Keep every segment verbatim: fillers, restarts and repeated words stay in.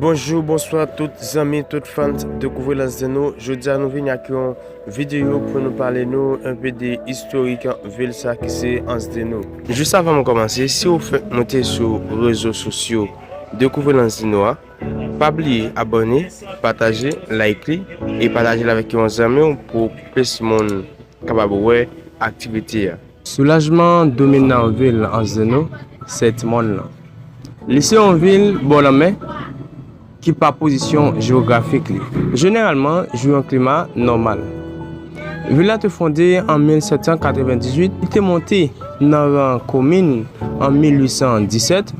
Bonjou, bonswa tout zanmi, tout fans Découvrir Anse de Nos. Jodi a nou vini ak yon videyo pou nou pale nou enpe de istorik vil sa ki se Anse de Nos. Jis avan mwen kòmanse, si w fèk monte sou rezo sosyo Découvrir Anse de Nos a, pa bliye abòne, pataje, like li e pataje l avèk yon zanmi w pou plis moun kapab wè aktivite a. Soulajman dominan vil Anse de Nos, se timoun lan. Li se yon vil bò lanmè ki pa pozisyon jewografik li. Jeneralman, jwi yon klima nòmal. Vil la te fonde an mil sèt san katrevendizuit, li te monte nan ran komin an mil uit san disèt.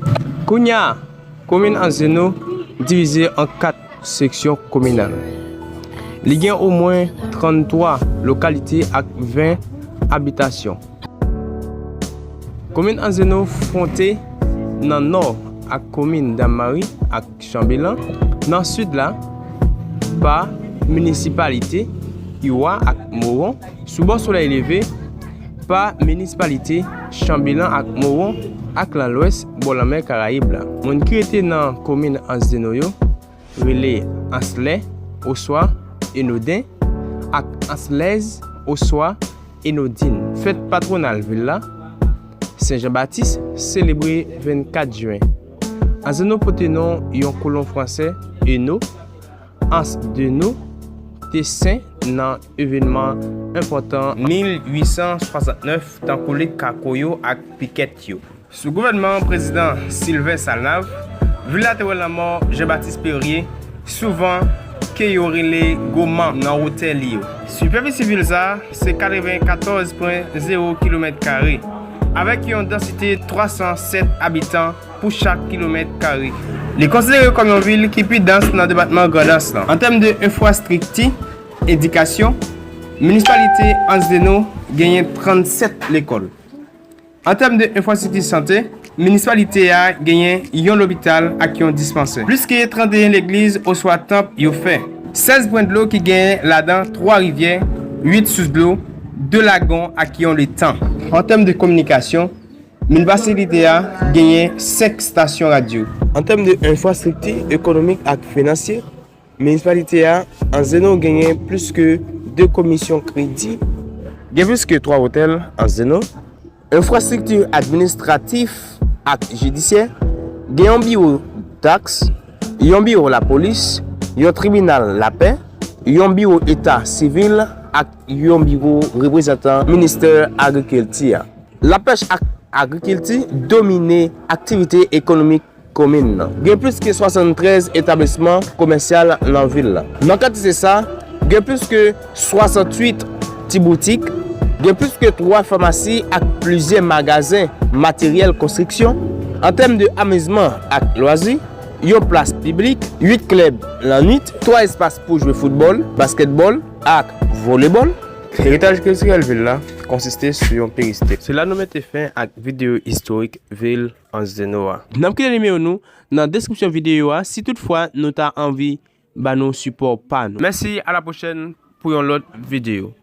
Kounye a, komin Anse de Nos divize an kat seksyon kominal. Li gen omwen tranntwa lokalite ak ven abitasyon. Komin Anse de Nos fwonte nan nò ak komin Dam Mari ak Chanbelan, nan sid la pa minisipalite Iwa ak Moron, sou bò solèy leve pa minisipalite Chanbelan ak Moron, ak nan lwès bò lanmè Karayib la. Moun ki rete nan komin Anse de Nos yo rele Anslè oswa Enoden ak Anslèz oswa Enodin. Fèt patwonal vil la, Sen Jan Batis, selebre vennkat jen. Anse de Nos pote non yon kolon fransè, Eno. Anse de Nos te sen nan evènman enpòtan mil uit san swasantnèf, tankou lit Kako yo ak Pikèt yo. Sou gouvènman prezidan Sylvain Salnave, vil la te wè lanmò Jean-Baptiste Perrier, souvan ke yo rele Goman nan wotè li yo. Sipèfisi vil sa a se katrevenkatòz pwen zewo kilomèt kare, avèk yon dansite twa san sèt abitan pou chak kilomèt kare. Li konsidere kòm yon vil ki pi dans nan depatman Grandans lan. An tèm de enfrastrikti edikasyon, minisipalite Anse de Nos genyen trannsèt lekòl. An tèm de enfrastrikti sante, minisipalite a genyen yon lopital ak yon dispansè. Plis ke tranteyen legliz oswa tanp yo fè. Sèz pwen dlo ki genyen ladan Twa Rivyè, uit sous dlo, de lagon ak yon letan. An tèm de kominikasyon, minisipalite a genyen senk estasyon radyo. An tèm de enfrastrikti ekonomik ak finansye, minisipalite a Anse de Nos genyen plis ke de komisyon kredi. Gen plis ke twa otèl Anse de Nos. Enfrastrikti administratif ak jidisyè, gen yon biwo taks, yon biwo lapolis, yon tribinal lapè, yon biwo eta sivil ak yon biwo reprezantan ministè agrikilti a. Lapèch ak agrikilti domine aktivite ekonomik komin nan. Gen plis ke swasanntrèz etablisman komèsyal nan vil la. Nan kantite sa, gen plis ke swasanntuit ti boutik, gen plis ke twa famasi ak plizyè magazen materyèl konstriksyon. An tèm de amizman ak lwazi, yon plas piblik, uit klèb lannwit, twa espas pou jwe foutbòl, baskètbòl ak volebòl. Eritaj kiltirèl vil la konsiste sou yon peristil. Se la nou mete fen ak videyo istorik vil Anse de Nos a. N ap kite nimewo nou nan deskripsyon videyo a si toutfwa nou ta anvi ba nou sipò pa nou. Mèsi, a la pwochèn pou yon lòt videyo.